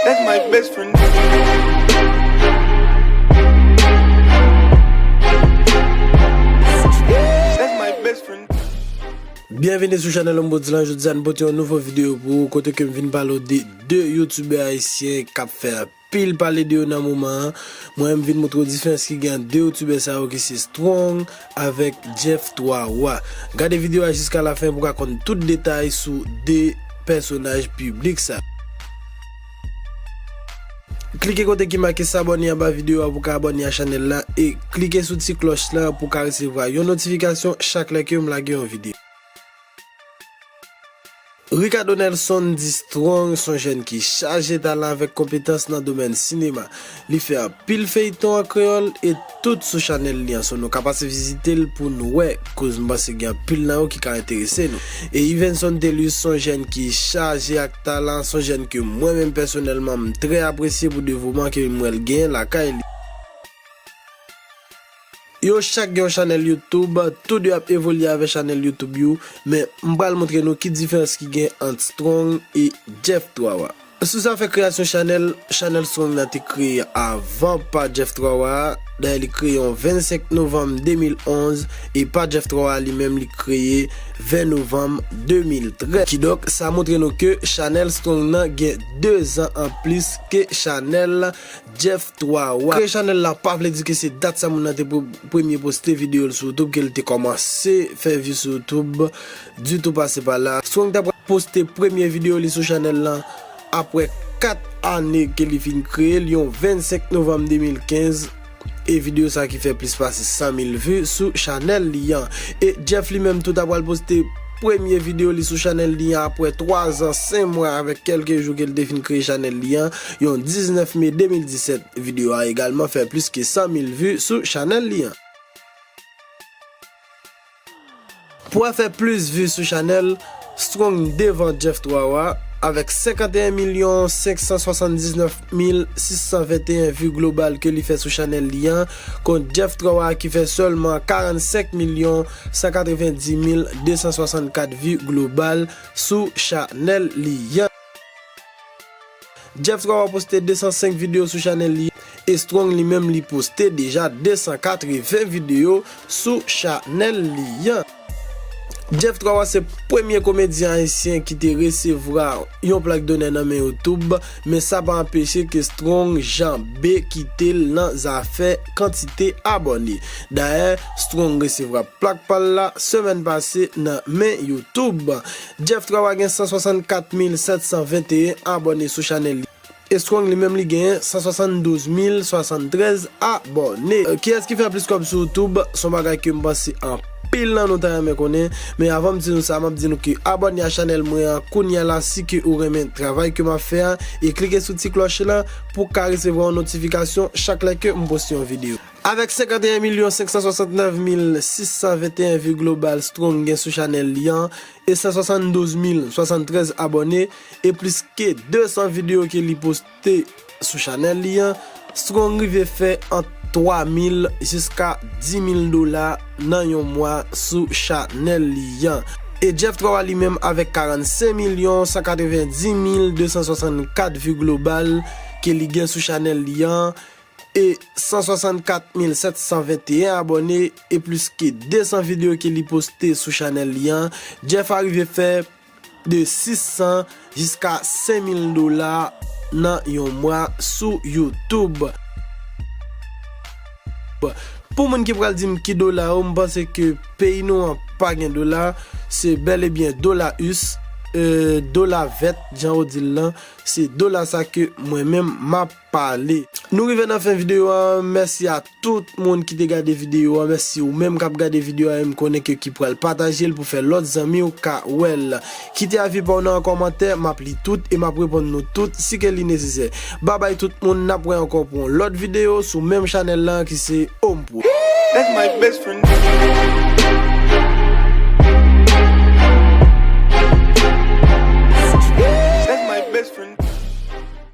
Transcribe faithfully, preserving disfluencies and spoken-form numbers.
That's my best friend. That's my best friend. Byenveni sou chanèl Ombrodilan. Jodi a, nou pote yon nouvo videyo pou ou, kote ke m vin pale w de de youtubè ayisyen k ap fè anpil pale de yo nan moman an. Mwen, m vin montre w diferans ki gen ant de youtubè sa yo, ki se Strong avèk Jeff Twa Wa. Gade videyo a jiska lafen pou w ka konn tout detay sou de pèsonaj piblik sa. Klike kote ki make s'abonner anba videyo a pou w ka abòne a chanèl la, e klike sou ti klòch la pou w ka resevwa yon notifikasyon chak lè ke m lage yon videyo. Ricardo Nelson di Strong se yon jèn ki chaje talan avèk konpetans nan domèn sinema. Li fè anpil feyton an kreyòl e tout sou chanèl li an. So, nou ka pase vizite l pou nou wè, koz m panse gen anpil nan yo ki ka enterese nou. E Yvenson Thelus se yon jèn ki chaje ak talan, se yon jèn ke mwen menm pèsonèlman m trè apresye pou devouman ke m wè l genyen lakay li. Yo chak gen yon chanèl YouTube, tou de ap evolye avè chanèl YouTube yo, men m pral montre nou ki diferans ki gen ant Strong e Jeff Twa Wa. Sou zafè kreyasyon chanèl, chanèl Strong nan te kreye avan pa Jeff Twa Wa. Dayè, li kreye yon vennsenk novanm de mil onz, e pa Jeff Twa Wa li menm, li kreye ven novanm de mil trèz. Kidonk, sa montre nou ke chanèl Strong nan gen de zan anplis ke chanèl Jeff Twa Wa. Kreye chanèl la pa vle di ke se dat sa moun nan te pre-, premye poste videyo l sou YouTube ke l te kòmanse fè vi sou YouTube. Ditou pase pa la. Strong ta pral poste premye videyo li sou chanèl lan apre kat ane ke li fin kreye l, yon vennsenk novanm de mil kenz. E videyo sa ki fè plis pase san mil vi sou chanèl li an. E Jeff li menm tou ta pral poste premye videyo li sou chanèl li an apre twa zan, senk mwa avèk kèlke jou ke l te fin kreye chanèl li an, yon diznèf me de mil disèt. Videyo a egalman fè plis ke san mil vi sou chanèl li an. Pou afè plis vi sou chanèl, Strong devan Jeff Twa Wa avèk senkanteyen milyon senk san swasanndiznèf mil sis san venteyen vi global ke li fè sou chanèl li an, kont Jeff Twa Wa ki fè sèlman karannsenk milyon san katrevendis mil de san swasannkat vi global sou chanèl li an. Jeff Twa Wa poste de san senk videyo sou chanèl li, e Strong li menm li poste deja de san katreven videyo sou chanèl li an. Jeff Twa Wa se premye komedyen ayisyen ki te resevwa yon plak donè nan men YouTube, men sa pa anpeche ke Strong janbe kite l nan zafè kantite abòne. Dayè, Strong resevwa plak pa l la semèn pase nan men YouTube. Jeff Twa Wa gen san swasannkat mil sèt san venteyen abòne sou chanèl li. E Strong li menm li genyen san swasanndouz mil swasanntrèz abòne. Kiyès ki fè plis kòb sou YouTube? Se yon bagay ke m panse anpil nan nou ta renmen konnen. Men avan m di nou sa, m ap di nou ke abòne a chanèl mwen an kounye a la si ke ou renmen travay ke m ap fè a, e klike sou ti klòch la pou w ka resevwa yon notifikasyon chak lè ke m poste yon videyo. Avèk senkanteyen milyon senk san swasantnèf mil sis san venteyen vi global Strong gen sou chanèl li an e san swasanndouz mil swasanntrèz abòne e plis ke de san videyo ke li poste sou chanèl li an, Strong rive fè ant twa mil jiska dis mil dola nan yon mwa sou chanèl li an. E Jeff Twa Wa li menm avèk karannsenk milyon san katrevendis mil de san swasannkat vi global ke li gen sou chanèl li an, e san swasannkat mil sèt san venteyen abòne e plis ke de san videyo ke li poste sou chanèl li an, Jeff a rive fè de sis san jiska senk mil dola nan yon mwa sou YouTube. Pou moun ki pral di m ki dola yo, m panse ke peyi nou an pa gen dola, se bèl e byen dola us, e, dola vèt, jan yo di l lan, se dola sa ke mwen menm m ap pale. Nou rive nan fen videyo an. Mèsi a tout moun ki te gade videyo an. Mèsi ou menm k ap gade videyo a, e m konnen ke ki pral pataje l pou fè lòt zanmi w ka wè l. Kite avi pa w nan kòmantè, m ap li tout e m ap reponn nou tout si ke li nesesè. Babay tout moun, n ap wè ankò pou yon lòt videyo sou menm chanèl lan ki se Home Pro. That's my best friend.